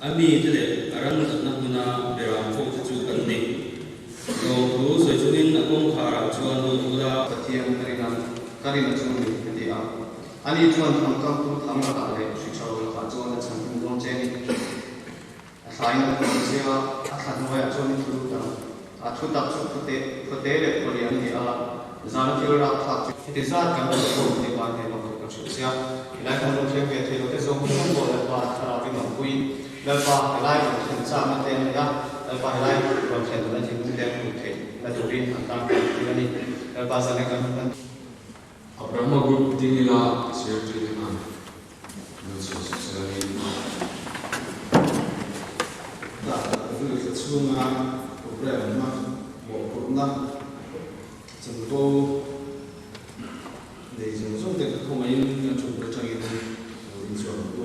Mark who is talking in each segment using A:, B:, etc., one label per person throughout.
A: A mite leh a ram zatna hmuna beram fawkte chu kan ni. Lawmthu sawi chungin a kawngkharah chuan lut ula.
B: Pathian ka rin a, ka rin a chu ni, a ti a. Ani chuan thangkamtu thang lakah leh hri tha lo lakah chuan a chhan hmun dawn che a ni. A thlain a tuam che a, a thla hnuaiah chuan i thu lut ang. A thu tak chu khawte, khawte leh khawlian a ni a, zana thil rap thlak chu. Heti zat kan rawn chhuak tih ban hian lawmthu ka hrilh sia. Helai hmun lo thleng ve thei lote zawng zawng pawh Lalpa thlarau in awmpuiin Lalpa helai rawn thlen chakna te an nei a, Lalpa helai rawn thlen duhna thinlung te an hmuh theih na turin an tan kan thil a ni. Lalpa zan kan hman.
C: A Brahma Group ding ila Secretary te khan lo chhuah sak sela ni.
D: Tah rilru thla chhunga programme na mawhphurhna chanvo nei zawng zawng te kha khawngaihin kan thutna atangin lo inchhuah ang u.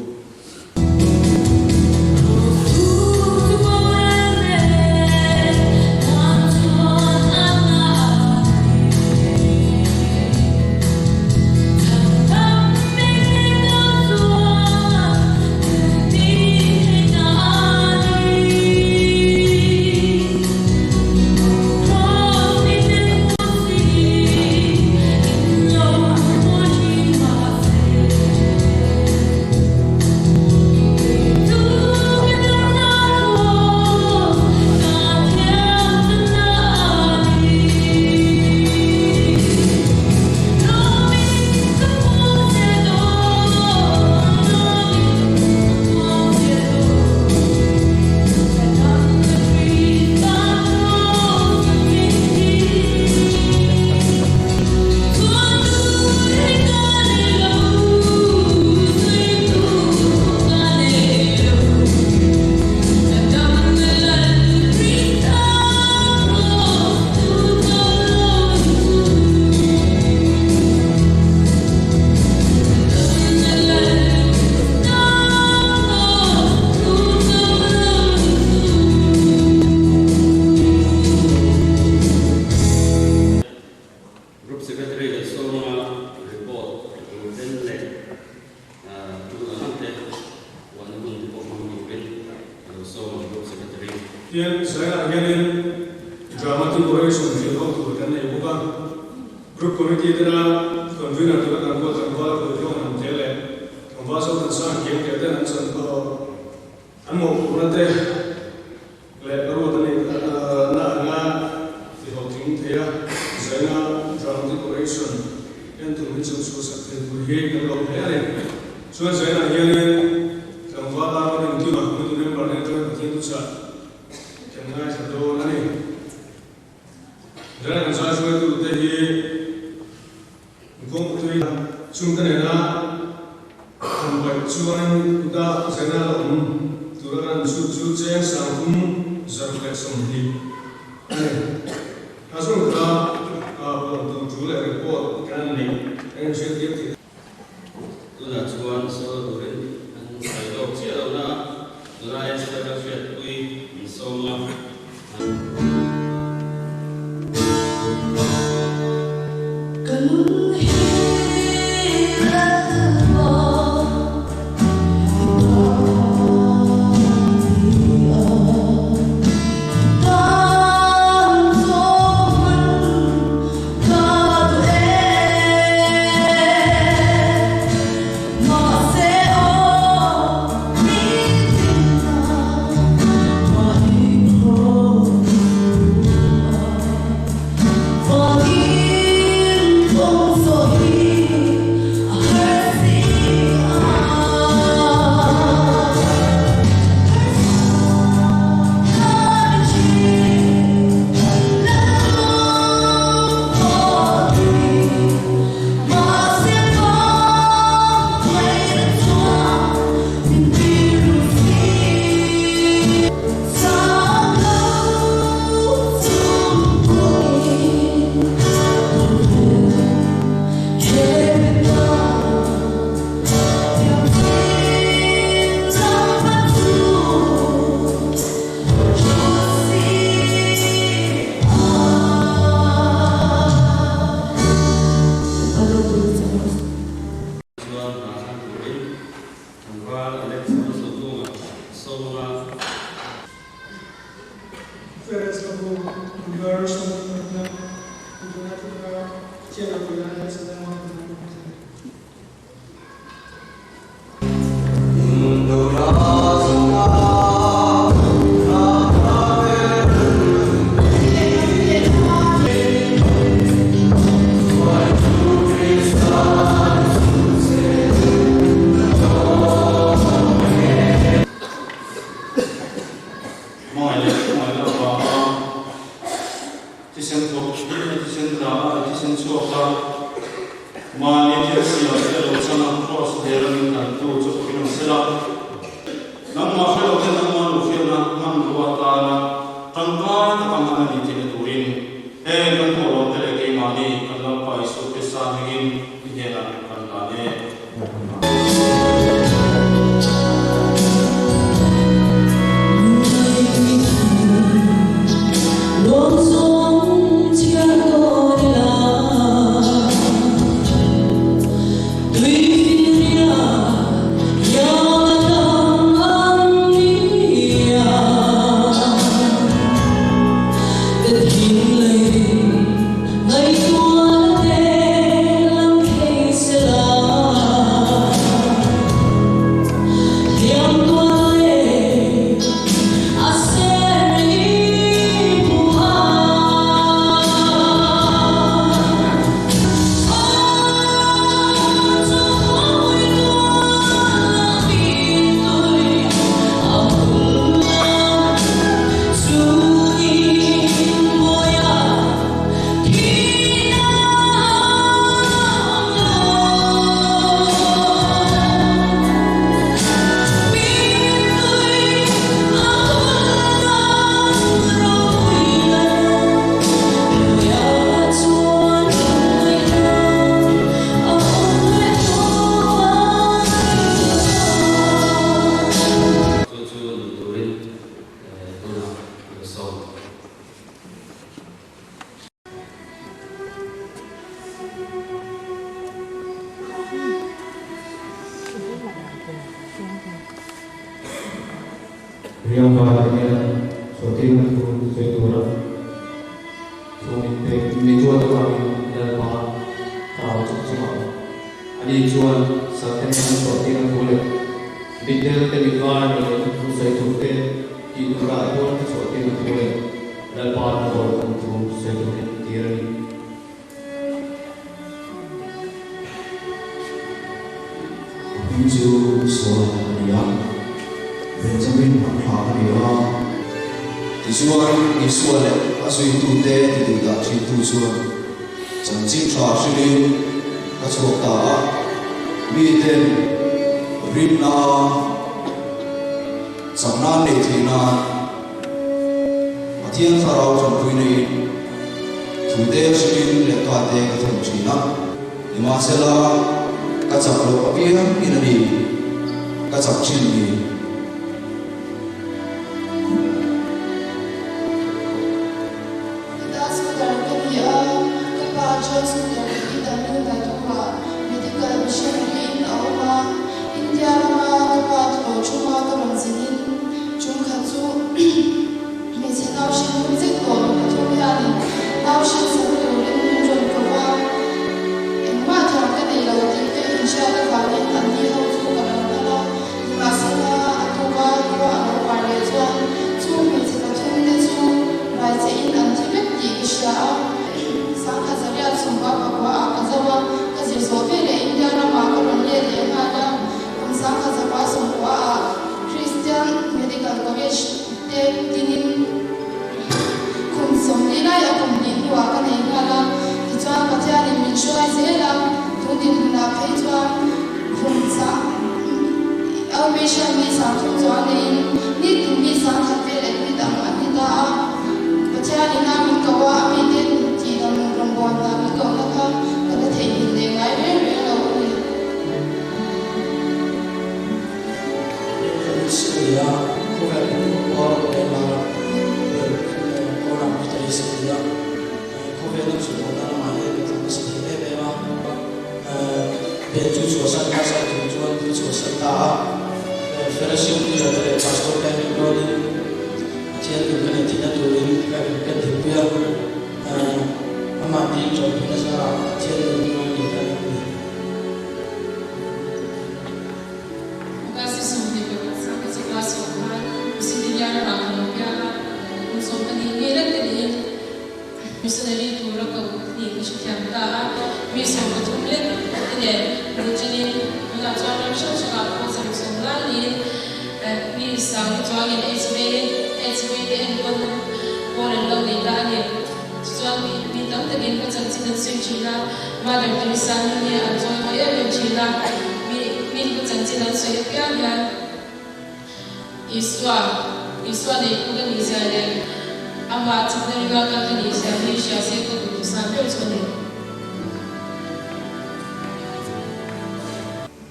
A: Group Secretary leh Sawma report tur ten leh tul ang ang te uahna hun te pawh hmang turin a lo sawm ang Group Secretary.
E: Tian Sailah hianin Dramatic Oration hrilh ho tur kan nei bawk a, Group Committee tena Convener tura kan ruat tlangval Ruaitluang an te leh tlangval Zothansang kiang tel ten an chan an mawhphurhna te leh ruat a nih na anga tihlawhtling thei a, zaina Dramatic Oration en tur hi chu chhuahsak thei tur hi kan lo hle a ni. Chuan zainah hianin tlangval a rawn inkima committee member nen chuan Pathian thuchah kan ngaithla dawn a ni. Zaina kan zai hruaitute hi Kawngpui chhungte nena han paih chuan kuta zaina la awm tura kan han chhut chu cheng 320 a ni. A chung kha puan tur thu leh report kan neih kan inhriattir tih.
A: Tunah chuan solo turin an sawi lawk chiah lo na a, nula Esther ka hriatpui an sawm a.
F: Ka nun hi Lalpa i tan ni a, i tan zawng hman ka duh e. Mahse aw min tinna mahni khaw.
G: Dar 30 tuna ṭuma Pathian ropuina hian Sunday morning kan hmang thei.
H: Hmangaih leh hmangaihna avanga thisen thawk thin a thisen dah a, a thisen chhuak a, mahni thil siam te lo chang a, kraws ler a min tantu chu ka hrilh ang sela. Nangmah hre lo te nangmah lo hriatna hmanrua atana tangkai taka hman a ni theihna turin heng kan thawhlawm te leh keimahni kan Lalpa Isua Krista hmingin i hnenah kan hlan e.
A: Chu chu ni turin tunah lo sawm.
D: Riang vaiah hian chhuahtirna thu sawi tura thu min pek mi chuan avangin Lalpa thlarau chu chungah ani chuan salte hmanga chhuahtirna thu leh mitdel te mitvar ni lohna thu sawi tur te tih tura tuar te chhuahtirna thu leh Lalpa hnathawh kum thu sawi turin tir a ni.
I: A hming chu Saula a ni a, Benjamin hnam thlah a ni a. Tichuan, Isua leh a zuitute ti duh dah thintu chuan chanchin tha hrilhin ka chhuak ta a, miten rinna chakna an neih theih nan, Pathian thlarau tanpui neiin thute hrilhin lehkha te ka thawn thin a, nimahsela ka chak loh apiang in a ni ka chak thin ni.
J: Juda Scooter ka ni a, ka pa John Scooter hi Tamil Nadu-ah medical missionary-in a awm a. India rama ka pa thaw thuma ka rawn zinin chungkhat chu hmeichhe nauhrin hnung zet tawh mi pathum hianin nauhrin sak turin min rawn ko va. Engmah thiam ka nei lo tih ka inhriat avangin anni ho chu ka lo hman a. Nimahsela, a tuka khua a lo var leh chuan chu hmeichhe pathum te chu raichein an thi vek tih ka hria a. Sangha Zariat chhungkua pakua ah ka zo a, ka zir zawh ve leh India ramah ka rawn let leh nghal a. Kum sangha zakua sawmkua ah Christian Medical College te dinin kum 40 lai a kum hnih hnuah ka nei nghal a. Tichuan Pathianin min hruai zel a, tun dinhmunah phei chuan kum sang outpatient mi 30 chuan neiin nitin mi 10,000 vel admit ang an ni ta a. Pathianin a min ko a, a miten tihdam rawngbâwl hna min kohna kha ka la theihnghilh leh ngai reng reng lo a ni.
K: Nia, khawvel pum khua rorela ber Koran Peter-i a ni a. Khawvel a chhuahna lamah hian ka tlan nasa thei em em a. Bel chu chhuahsan ta sa chung chuan thil chhuahsan ta a. Fellowship leader te leh pastor te min rawnin a Pathian nun ka neih theihna turin ka ka dinpui a, amah dil ṭawhpuina zarah Pathian nun ka nei ta a ni.
L: August 21 chakua sawm khan Missionary ramah ka lo piang a, kum 12 mi lek te niin Missionary tura ko ni ka hrethiam ta a, mi 13 lek te nen bul ṭanin tunah chuan ram hrang hrangah pawh 70 lai niin mi sang te chuangin HIV HIV te enkawl pawl an lo nei ta a ni. Tichuan mi mi tam takin ka chanchin an sawi ṭhin a, Mother Teresa hming hi an chawi mawi em em ṭhin a, mi min ka chanchin an sawi apiang hian Isua, Isua neitu ka nih zia leh amah chakna ringa kal ka nih zia hi hria se ka duh thusa ber chu a ni.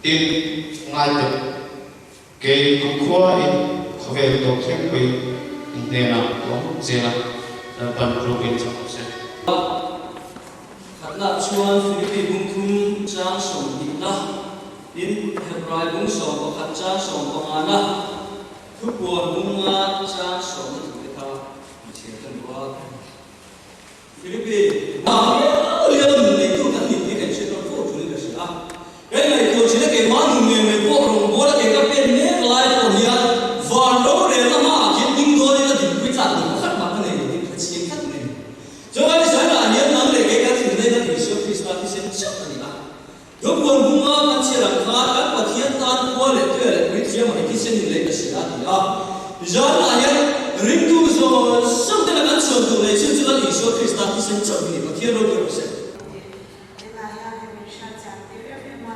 B: Tin, ngai teh, kei kumkhua in khawvel tawp thleng pui in hnenah ka awm zel a, Lalpan ropui chak rawh se.
M: Khatna chuan Philippi bung thum chang sawmhnihna, tin Hebrai bung 11 chang sawmpangana, Thupuan bung nga chang sawmna thu te kha an chhiar ka duh a. Philippi. Mah liau liau nun neitu kan nih hi kan hriat dawn fo thuin ka hria a. Kan ngaihtuah thin a keimah nun ngei mai pawh rawngbawla kei ka pen mek lai pawh hian van rorelna hmaah khian ding dawnin a dinpui tlak duh pakhat mah ka nei lo hi ka hrechiang tlat mai. Chuan Israel-ah hian nang leh kei kan thinleng a Isua Krista thisen chauh a ni a. Thupuan bunga kan chhiar ang khan kan Pathian tan khua leh tuia leh puithiam a i thisen in lei ka si a ti a. Israel-ah hian ringtu zawng zawng te leh kan chhuan tur leh chhun chu Lal Isua Krista thisen chauh hi ni. Pathian ropui rawh se.
N: Tunah hian hei min hriat chian tir em em a,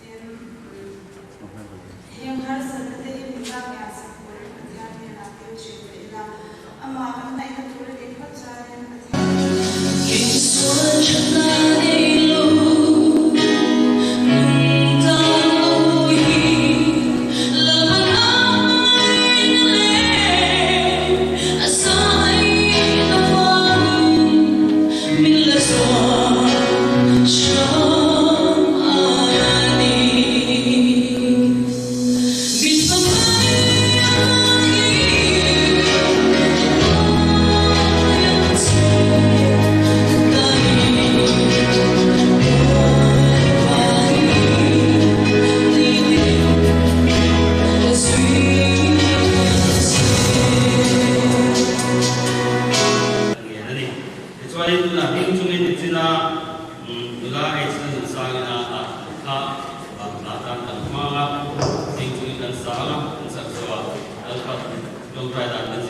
N: tin heng harsatna te hi min lak lian sak turin Pathian hnenah dil thin ve ila, amah kan hnaihna tur a nih phawt chuanin Pathian.
F: Insual thatna nei lo nung tan lo hi Lalpan a hmangaihna leh a zaina vangin min la zuam hram a ni. Min hmangaih avangin ka ngai ang che, ka inbuai nitin ka zui ang che.
A: Ngen a ni. Tichuanin tunah hming chungin nichina nula H na nun sangin a ah kha vang hla tan kan hmang a, hming chungin kan sang a, kan sak zo a, Lalpa tawngtai dan kan